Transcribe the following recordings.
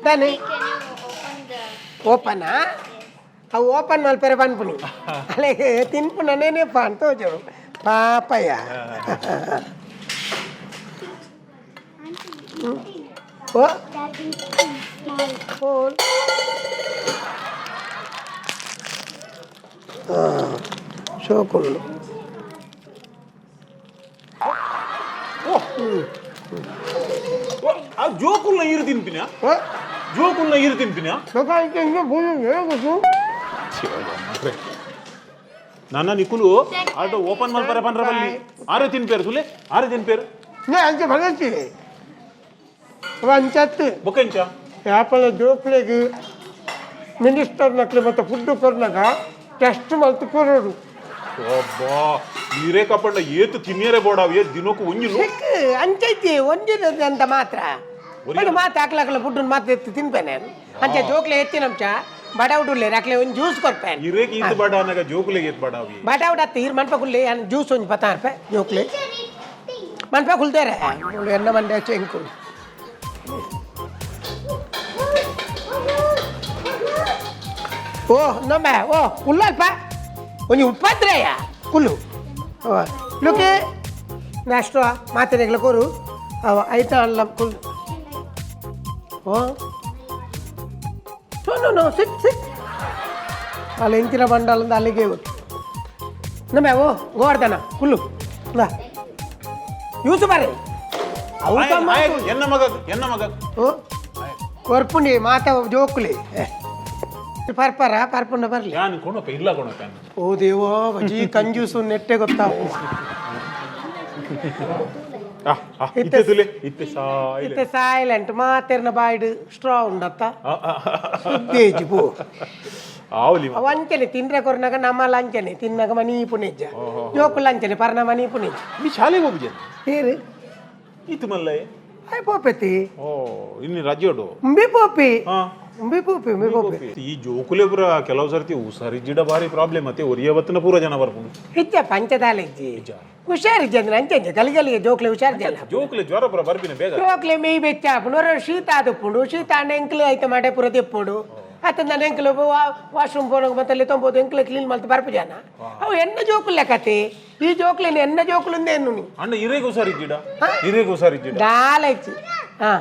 ದಾನೆ ಓಪನಾ? ಅವು ಓಪನ್ ಮಲ್ಪೆರೆ ಪನ್ಪುನಿ ಅಲೆ ತಿನ್ಪುನ ನೆನಪ ಅಂತ ತೋಜೋಡು ಪಾಪಯ್ಯ. ಓ ಓ ಶೋಕುಂಡು. ಆ ಜೋಕುಲ್ನ ಈರು ತಿನ್ಪಿನ? ಓ. ಜೋಕುಲ್ನ ಈರು ತಿನ್ಪಿನ? ನನ್ನ ನಿಕುಲು ಆಟೋ ಓಪನ್ ಮಲ್ಪರೆ ಪನ್ರ ಬಲ್ಲಿ, ಆರೆ ತಿನ್ಪೇರು ಸುಲೆ, ಆರೆ ತಿನ್ಪೇರು. ಅಂಚೆ ಬಲಸಿ ಅಂಚತ್ತು. ಬೊಕೆಂಚ? ಯಾಪಲ ಜೋಕ್ಲೆಗ್ ಮಿನಿಸ್ಟರ್ ನಕ್ಲೆ ಮತ್ತೆ ಫುಡ್ ಕೊರ್ನಾಗ ಟೆಸ್ಟ್ ಮಲ್ತು ಕೊರೋಡು. ಅಬ್ಬಾ, ಈರೇ ಕಪಂಡ ಏತು ತಿನ್ನಿಯರೆ ಬೋಡಾವ್, ಏತ್ ದಿನಕ್ಕೂ ಒಂಜಿ ಅಂಚೈತಿ ಒಂಜಿನ ಅಂತ ಮಾತ್ರ. ಬಟ್ ಮಾತು ಹಾಕ್ಲಾಕಲ ಫುಡ್ ಮಾತ್ರ ಎತ್ತು ತಿನ್ಪೇನೆ. ಅಂಚೆ ಜೋಕ್ಲೆ ಎತ್ತಿನಂಚ ಬಡವುಡುಲ್ಲೇರು, ಅಕ್ಲೆ ಒಂದು ಜ್ಯೂಸ್ ಕೊರ್ಪೇನೆ. ಇರೇಕ್ ಈತ್ ಬಡ ಅನಗ ಜೋಕುಲೆಗೆ ಏತ್ ಬಡಾವಿ. ಬಡವುಡ ಅತ್ತ ಈರ್ ಮನ್ಪ ಕುಲ್ಲೆ ಜ್ಯೂಸ್ ಒಂಜಿ 10 ರೂಪಾಯಿ ಜೋಕ್ಲೆ ಮನ್ಪ ಕುಲ್ತೇರೆ ಎನ್ನ ಮಂಡೆ ಎಂಕುಲು. ಓ ನಮ್ಮ ಓ ಉಲ್ಲಲ್ಪ ಒಂಜಿ ಉಪ್ಪತ್ರೆಯ ಕುಲ್ಲು ಲುಕೆ ನೆಕ್ಸ್ಟ್ ಮಾತಿನೆಗ್ಲ ಕೊರು ಅವ ಐತ ಅಲ್ಲ ಕುಲ್ಲು. ಓ no no no, sit sit. ಅಲ್ಲಿ ಎಂಚಿನ ಬಂಡಲ್ ಅಲ್ಲಿಗೆ ನಮ್ಮ ಓ ಗೋವರ್ಧನ ಕುಲ್ಲು ಬಾ ಯೂಸು ಬಾರಿ ಅವು. ಎನ್ನ ಮಗ, ಎನ್ನ ಮಗ. ಓ ಕೊರ್ಪುಂಡಿ ಮಾತ ಜೋಕುಲಿ ಪರ್ಪರ ಪರ್ಪುಂಡ ಬರಲಿ. ಯಾನ್ ಕೊಣಪ್ಪ ಇಲ್ಲ ಕೊಣಪ್ಪ. ಓ ದೇವೋ ಬಜಿ ಕಂಜೂಸು ನೆಟ್ಟೆ ಗೊತ್ತಾವು. ಇತ್ತೆ ತುಲೆ ಇತ್ತೆ ಸಾಯಿಲೆ. ಇತ್ತೆ ಸೈಲೆಂಟ್ ಮಾತೆರ್ನ ಬಾಯ್ಡ್ ಸ್ಟ್ರಾ ಉಂಡತ್ತ ಸುದ್ದೇಜಿ ಪೋ. ಆವಲಿ. ಅವ ಅಂಚನೆ ತಿಂದ್ರೆ ಕೊರ್ನಾಗ ನಮ್ಮ ಲಂಚನೆ ತಿನ್ನಾಗ ಮನಿ ಪುನೆಜ್ಜ, ಜೋಕು ಲಂಚನೆ ಪರ್ನ ಮನಿ ಪುನೆಜ್ಜ. ನೀ ಶಾಲೆಗೆ ಹೋಗುಜೆ? ಏರು? ಇತ್ತು ಮಲ್ಲೈ. ಆಯ್ ಪೋಪೆತಿ. ಓ, ಇನ್ನು ರಜೆಡು. ಉಂಬಿ ಪೋಪಿ. ಹಾ. ಉಂಬಿ ಪೋಪಿ, ಉಂಬಿ ಪೋಪಿ. ಈ ಜೋಕುಲೆ ಪೂರ ಕೆಲವು ಸರ್ತಿ ಹುಷಾರಿಜ್ಜಿಡ ಭಾರಿ ಪ್ರಾಬ್ಲಮ್ ಅತ್ತೆ, ಒರಿಯ ಬತ್ತಿನ ಪೂರ ಜನ ಬರ್ಪುಂಡು. ಹೆಚ್ಚ ಪಂಚದಾಲೆಜ್ಜಿ ಹುಷಾರಿಜ್ಜ ಅಂದ್ರೆ ಅಂಚೆ ಅಂಚೆ ಗಲಿ ಗಲಿಗೆ ಜೋಕ್ಲೆ ಹುಷಾರಿಜ್ಜಲ್ಲ. ಜೋಕುಲೆ ಜ್ವರ ಪೂರ ಬರ್ಪಿನ ಬೇಗ. ಜೋಕ್ಲೆ ಮೇಯ್ ಬೆಚ್ಚ ಆಪುಂಡು, ಹೊರ ಶೀತ ಆದುಪ್ಪುಂಡು. ಶೀತ ಆಂಡ ಎಂಕ್ಲೆ ಐತ ಮಾಡೆ ಪೂರ ದೆಪ್ಪುಂಡು. ಅತ್ತ ನನ್ನ ಎಂಕ್ಲು ವಾಶ್ರೂಮ್ ಪೋನಗ ಮತ್ತೆ ಅಲ್ಲಿ ತೊಂಬೋದು, ಎಂಕ್ಲೆ ಕ್ಲೀನ್ ಮಲ್ತು ಬರ್ಪು ಜನ. ಅವು ಎನ್ನ ಜೋಕುಲೆ ಕತೆ, ಈ ಜೋಕ್ಲೇನು ಎನ್ನ ಜೋಕುಲುಂದೆ ಎನ್ನು ನೀ. ಅಣ್ಣ, ಇರೇಗ್ ಹುಷಾರಿಜ್ಜಿಡ, ಇರೇಗ್ ಹುಷಾರಿಜ್ಜಿಡ? ದಾಲೈಚಿ ಹಾ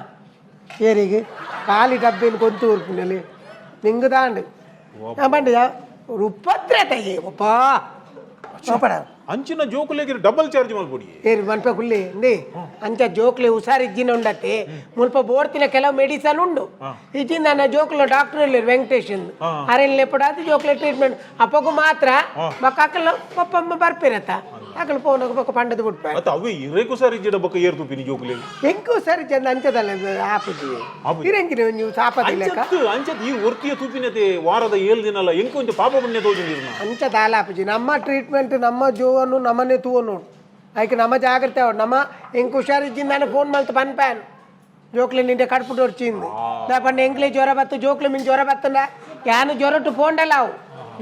ಏರಿಗೆ ಖಾಲಿ ಡಬ್ಬಿನ ಕೊಂತು ಊರ್ಪುಂಡಲ್ಲಿ ನಿಂಗು ದಾಂಡು ಬಂಡ ರುಪ್ಪತ್ರ ತಯ್ಯೆ ಒಪ್ಪ ಒಪ್ಪಡ. ಅಂಚಿನ ಜೋಕುಲೆಗೆ ಡಬಲ್ ಚಾರ್ಜ್ ಮಲ್ಪೊಡಿ. ಏರಿ ಮನ್ಪ ಕುಲ್ಲಿ ಇಂದಿ ಅಂಚ ಜೋಕ್ಲೆ ಹುಷಾರಿಜ್ಜಿನ ಉಂಡತ್ತೆ. ಮುಲ್ಪ ಬೋಡ್ತಿನ ಕೆಲವು ಮೆಡಿಸನ್ ಉಂಡು. ಇಜ್ಜಿಂದ ನನ್ನ ಜೋಕ್ಲ ಡಾಕ್ಟರ್ ಇಲ್ಲ ವೆಂಕಟೇಶ್ ಅರೆಲ್ ಲೆಪ್ಪಡಾದ ಜೋಕ್ಲೆ ಟ್ರೀಟ್ಮೆಂಟ್ ಅಪ್ಪಗೂ ಮಾತ್ರ ಬೊಕ್ಕ ಅಕಲ್ ಪಪ್ಪಮ್ಮ ಬರ್ಪಿರತ್ತ ಅಕಲ್ ಪೋನಗ ಬೊಕ್ಕ ಪಂಡದ ಬಿಟ್ಪ. ಮತ್ತೆ ಅವೇ ಇರೇಗ್ ಹುಷಾರಿಜ್ಜಿಡ ಬೊಕ್ಕ ಏರ್ ತುಪಿನಿ ಜೋಕುಲೆಗೆ? ಎಂಕು ಸರಿ ಚಂದ ಅಂಚದಲ್ಲ ಆಪುಜಿ. ಆಪುಜಿ. ಇರಂಗಿನ ನೀವು ಸಾಪದಿಲ್ಲ. ಅಂಚತ್ತು ಅಂಚತ್ ಈ ಒರ್ತಿಯ ತೂಪಿನತೆ ವಾರದ 7 ದಿನ ಅಲ್ಲ, ಎಂಕ ಒಂಜಿ ಪಾಪ ಪುಣ್ಯ ತೋಜುಂಡಿರ್ನ. ಅಂಚ ದಾಲ ಆಪುಜಿ. ನಮ್ಮ ಟ್ರೀಟ್ಮೆಂಟ್ ನಮ್ಮ ಜೋವನ್ನು ನಮ್ಮನೆ ತೂವನು, ಐಕೆ ನಮ್ಮ ಜಾಗ್ರತೆ ಅವ ನಮ್ಮ ಎಂಕ್ ಹುಷಾರಿಜ್ಜಿಂದಾನೆ ಫೋನ್ ಮಲ್ತು ಪನ್ಪ್ಯಾನ್ ಜೋಕ್ಲೆ ನಿಂಡೆ ಕಡ್ಪುಟ್ಟು వచ్చిಂది ಪಂಡ ಎಂಕ್ಲೆ ಜ್ವರ ಬತ್ತು ಜೋಕ್ಲೆ ಮಿನ್ ಜ್ವರ ಬತ್ತಂಡ ಯಾನು ಜ್ವರಟ್ಟು ಫೋಂಡಲ್ಲ ಅವು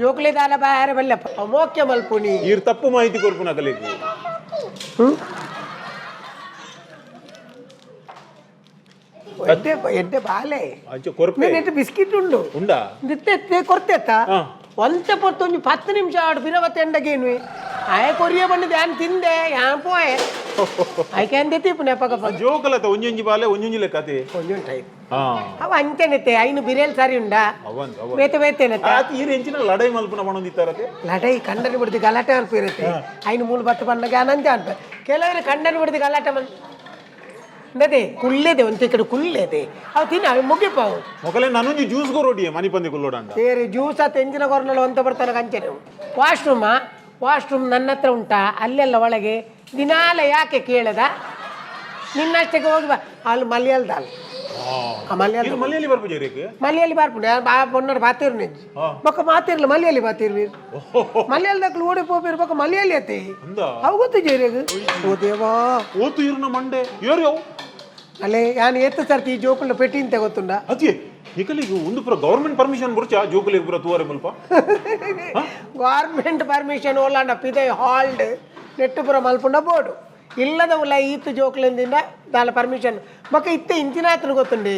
ಜೋಕ್ಲೆ ದಾಲ ಬಾಯಾರ ಬಲ್ಲಪ್ಪ ಅವು ಮೋಕ್ಯ ಮಲ್ಪುನಿ. ಈರ್ ತಪ್ಪು ಮಾಹಿತಿ ಕೊರ್ಪುನ ಕಲೆಗ್. ಎಡ್ಡೆ ಎಡ್ಡೆ ಬಾಲೆ. ಅಂಚ ಕೊರ್ಪೆ. నేను ಬಿಸ್ಕಿಟ್ ಉಂಡು. ಉಂಡಾ? ನಿತ್ತೆ ಕೊರ್ತೆತ್ತ. ಒಂತೆ ಪೊರ್ತು ಒಂಜಿ 10 ನಿಮಿಷ ಆಡು ಬಿರವತ್ತೆ ಎಂಡಗೇನು ಆಯ ಕೊರಿಯ ಬಂದಿದ್ದೆ ಯಾನ್ ತಿಂದೆ ಯಾನ್ ಪೋಯೆ ಐಕೆ ಅಂದೆ ತೀಪುನೆ ಪಗ. ಜೋಕಲತ ಒಂಜೊಂಜಿ ಬಾಲೆ ಒಂಜೊಂಜಿ ಲೆಕ್ಕ ಅತೆ. ಒಂಜೊಂದು ಟೈಪ್. ಹಾ. ಅವ ಅಂಚೆನೆತ್ತೆ ಐನು ಬಿರೇಲ್ ಸಾರಿ ಉಂಡಾ. ಅವಂತ ಅವ. ಬೇತೆ ಬೇತೆನತ್ತೆ. ಆತ ಈರ್ ಎಂಚಿನ ಲಡೈ ಮಲ್ಪುನ ಪಣೊಂದಿತ್ತಾರತೆ. ಲಡೈ ಕಂಡನಿ ಬಿಡ್ದು ಗಲಾಟೆ ಅನ್ಪಿರುತ್ತೆ. ಐನು ಮೂಲು ಬತ್ತು ಪಣ್ಣಗೆ ಅನಂತ ಅನ್ಪ ಕೆಲವರು ಕಂಡನಿ ಬಿಡ್ದು ಗಲಾಟೆ ಮಲ್ ಅದೇ ಕುಲ್ಲೇದೆ ಒಂತೆ ಕಡೆ ಕುಲ್ಲೇದೆ ಅವು ತಿನ್ನ ಅವು ಮುಗಿಪಾವು. ಮೊಕಲೆ ನಾನೊಂಜಿ ಜ್ಯೂಸ್ ಕೊರೋಡಿ ಮನಿಪಂದಿ ಕುಲ್ಲೋಡಂಡ. ಸೇರಿ ಜ್ಯೂಸ್ ಆತ ಎಂಜಿನ ಕೊರ್ನಲ್ಲ ಅಂತ ಬರ್ತಾನೆ ಕಂಚನೆ. ವಾಶ್ರೂಮ ವಾಶ್ರೂಮ್ ನನ್ನ ಹತ್ರ ಉಂಟಾ ಅಲ್ಲೆಲ್ಲ ಒಳಗೆ ದಿನಾಲ ಯಾಕೆ ಕೇಳದ ನಿನ್ನಷ್ಟಕ್ಕೆ ಹೋಗಿ ಬಾ ಅಲ್ಲಿ ಮಲಯಾಳದ ಅಲ್ಲಿ ಆ ಮಲಯಾಳ. ಇದು ಮಲಯಾಳಿ ಬರ್ಪುಜ ರೇಕ್? ಮಲಯಾಳಿ ಬರ್ಪುಂಡು ಬಾ ಪೊನ್ನರು ಬಾತಿರು ನೆಂಜಿ ಬೊಕ್ಕ ಮಾತಿರ್ಲ ಮಲಯಾಳಿ ಬಾತಿರ್ವಿ ಮಲಯಾಳದಕ್ಲು ಓಡಿ ಪೋಪಿರ್ ಬೊಕ್ಕ ಮಲಯಾಳಿ ಅತ್ತೆ. ಅಂದ. ಅವು ಗೊತ್ತು ಜೇರಿಯಾಗ ಓ ದೇವಾ. ಓತು ಇರ್ನ ಮಂಡೆ ಏರು ಅವು. ಅಲ್ಲೇ ಯಾನ್ ಏತ್ತು ಸರ್ತಿ ಈ ಜೋಕುಲ್ನ ಪೆಟ್ಟಿ ಅಂತ ಗೊತ್ತುಂಡ. ಅದೇ ನಿಕಲಿಗೆ ಒಂದು ಪೂರ ಗವರ್ಮೆಂಟ್ ಪರ್ಮಿಷನ್ ಬುರ್ಚ ಜೋಕುಲಿಗೆ ಪೂರ ತೂವರೆ ಮುಲ್ಪ. ಗೌರ್ಮೆಂಟ್ ಪರ್ಮಿಷನ್ ಓಲಾಂಡ ಪಿದೈ ಹಾಲ್ಡ್ ನೆಟ್ಟು ಪೂರ ಮಲ್ಪುಂಡ ಬೋರ್ಡು ಇಲ್ಲದ ಉಲ್ಲ ಈತು ಜೋಕ್ಲೆಂದಿಂದ ದಾಲ ಪರ್ಮಿಷನ್ ಬೊಕ್ಕ ಇತ್ತೆ ಇಂಚಿನಾತನು ಗೊತ್ತುಂಡಿ.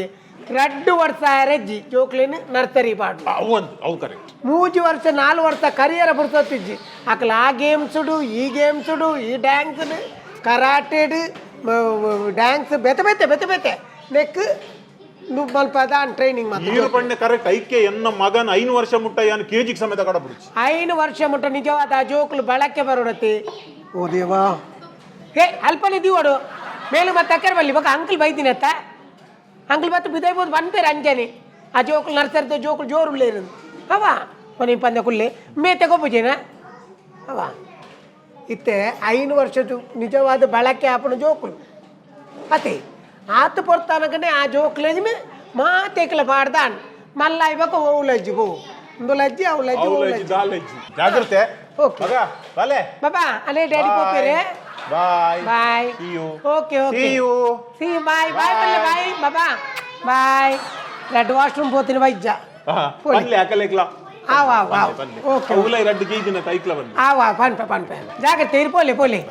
2 ವರ್ಷ ಅರೆಜ್ಜಿ ಜೋಕ್ಲೇನು ನರ್ಸರಿ ಪಾಡು. ಅವು ಒಂದು ಅವು ಕರೆಕ್ಟ್. 3 ವರ್ಷ 4 ವರ್ಷ ಕರಿಯರ ಪುರ್ಸೊತ್ತಿಜ್ಜಿ ಅಕಲ. ಆ ಗೇಮ್ಸುಡು, ಈ ಗೇಮ್ಸುಡು, ಈ ಡ್ಯಾನ್ಸ್ಡು, ಕರಾಟೆಡ್ ಡ್ಯಾನ್ಸ್, ಬೇತೆ ಬೇತೆ ಬೇತೆ ಬೇತೆ ನೆಕ್ ಮಲ್ಪ ದಾನ್ ಟ್ರೈನಿಂಗ್ ಮಾತ್ರ. ಈರು ಪಣ್ಣೆ ಕರೆಕ್ಟ್. ಐಕೆ ಎನ್ನ ಮಗನ 5 ವರ್ಷ ಮುಟ್ಟ ಯಾನು ಕೆಜಿಗೆ ಸಮೇತ ಕಡಬಿಡ್ಚಿ. 5 ವರ್ಷ ಮುಟ್ಟ ನಿಜವಾದ ಆ ಜೋಕುಲು ಬಳಕೆ ಬರೋಡತಿ. ಓ ದೇವಾ, ಹೇ, ಅಲ್ಪನೆ ದೀವಡು ಮೇಲು ಮತ್ತೆ ಅಕ್ಕರ ಬಲ್ಲಿ ಬೊಕ ಅಂಕಲ್ ಬೈದಿನತ್ತ. ಅಂಕಲ್ ಬತ್ತು ಬಿದೈಬೋದು ಬಂದ್ಪೇರು ಅಂಜನೆ. ಆ ಜೋಕುಲು ನರ್ಸರಿದ ಜೋಕುಲು ಜೋರು ಉಳ್ಳೇರು ಅವ ಕೊನೆ ಪಂದ ಕುಲ್ಲೆ ಮೇತೆ ಗೊಬ್ಬುಜೇನ ಅವ. ಇತ್ತೆ 5 ವರ್ಷದ ನಿಜವಾದ ಬಳಕೆ ಆಪಣ ಜೋಕುಲು ಅತೆ. ಆತು ಪೊರ್ತಾನಕನೆ ಆ ಜೋಕುಲೇಜ್ ಮಾತೇಕಲ ಪಾಡ್ದಾನ್ ಮಲ್ಲ ಇವಾಗ ಓ ಲಜ್ಜಿ ಬೋ ಒಂದು ಲಜ್ಜಿ ಅವು ಲಜ್ಜಿ ಓ ಲಜ್ಜಿ. ಜಾಗ್ರತೆ. Okay. ಮಗ ಬಲೆ. ಬಾಬಾ, ಅಲ್ಲೇ ಡ್ಯಾಡಿ ಪೋಪೇರೆ. Bye. Bye. See you. Okay okay. See you. See, bye bye ಬಲ್ಲೆ ಬಾಯ್ ಬಾಬಾ ಬಾಯ್. ರೆಡ್ ವಾಶ್ರೂಮ್ ಪೋತಿನ ವೈದ್ಯ. ಪೋಲಿ. ಬನ್ನಿ ಅಕಲೇಕ್ಲ. ಆವ್ ಆವ್ ಆವ್, ಓಕೆ. ಉಲೈ ರಡ್ಡು ಕೆಜಿನ ತೈಕ್ಲ ಬನ್ನಿ. ಆವ್ ಆವ್, ಪನ್ಪೆ ಪನ್ಪೆ. ಜಾಗ್ರತೆ ಇರು, ಪೋಲೆ ಪೋಲೆ.